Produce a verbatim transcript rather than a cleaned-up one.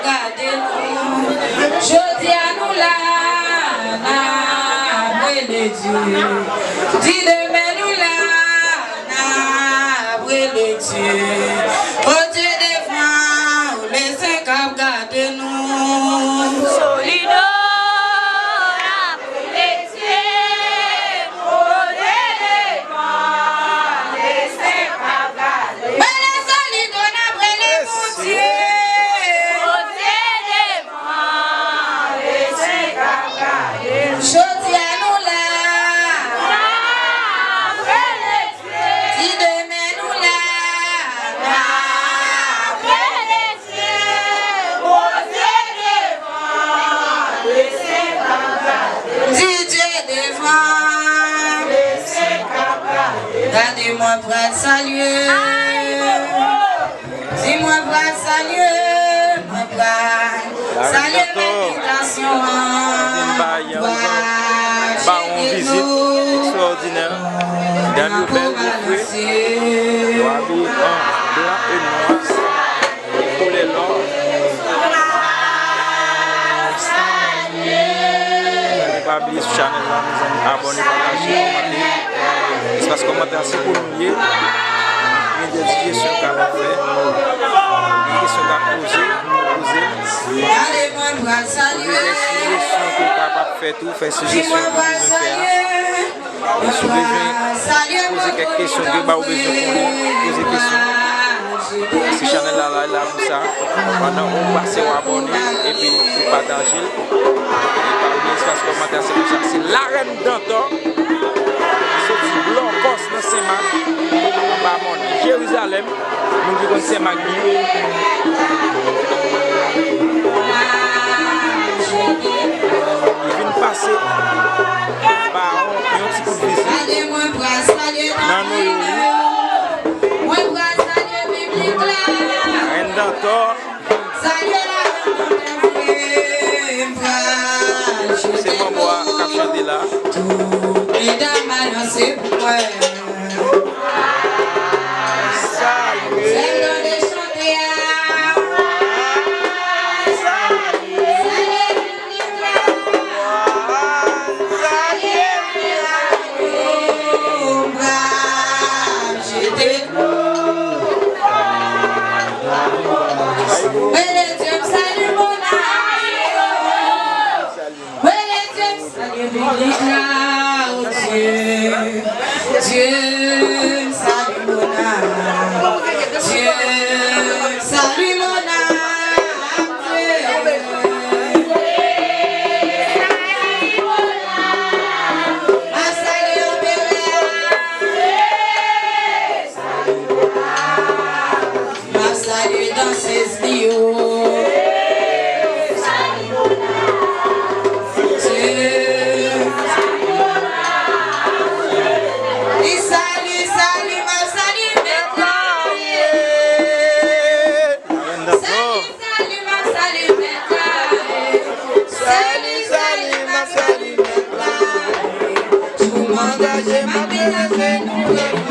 Gade nou, jodi a nou la, n ap rele Dye. Di demen nou la, n ap rele Dye. Bondye devan, lese k ap gade nou. Solido, n ap rele Dye. Bondye devan, lese k ap gade. Rele Solido, n ap rele Bondye. Bondye devan, lese k ap gade. Jodi a nou la. Di demen nou la. N ap rele Dye. Bondye devan, lese k ap gade. Di Dye devan, lese k ap gade. Gade mwen pral salye. Di mwen pral salye, mwen pral salye mèt bitasyon an. Vin bay yon jan ba yon vizit ekstraòdinè. Dam yo bèl, yo fre. Yo abiye an blan e nwa. Koulè lò. Pa bliye sou chanèl la, mezanmi, abòne, pataje, kòmante. Espas kòmantè a se pou nou ye. Gen de sijesyon k ap fè. Gen kesyon k ap poze, poze. Gen de sijesyon ke w kapab fè tou, fè sijesyon ke w bezwen fè a. E si w bezwen poze kèk kesyon ke ba ou bezwen konnen, poze kesyon. Paske chanèl la, la, la pou sa. Pandan ou pase, ou abòne, epi ou pataje. E pa bliye espas kòmantè, se konsa. Se Larèn Dantò. Soti Blòkòs nan Senmak, anba mòn Jerizalèm. Moun ki konn Senmak byen. Li vin pase ba yon, yon ti kout vizit nan Noyo. Larèn Dantò. Se manbo a k ap chante la. Salye. Rele Dye, m salye mona. Rele Dye, m salye piblik la, o Dye. Dye, m salye mona. Dye, m salye mona. Dye. M ap salye anperè a. M ap salye dansez li yo. Li salye, salye, m ap salye mèt la. Salye, salye, m ap salye mèt la. Salye, salye, m ap salye mèt la. Pou m angaje, m ap menaje nou.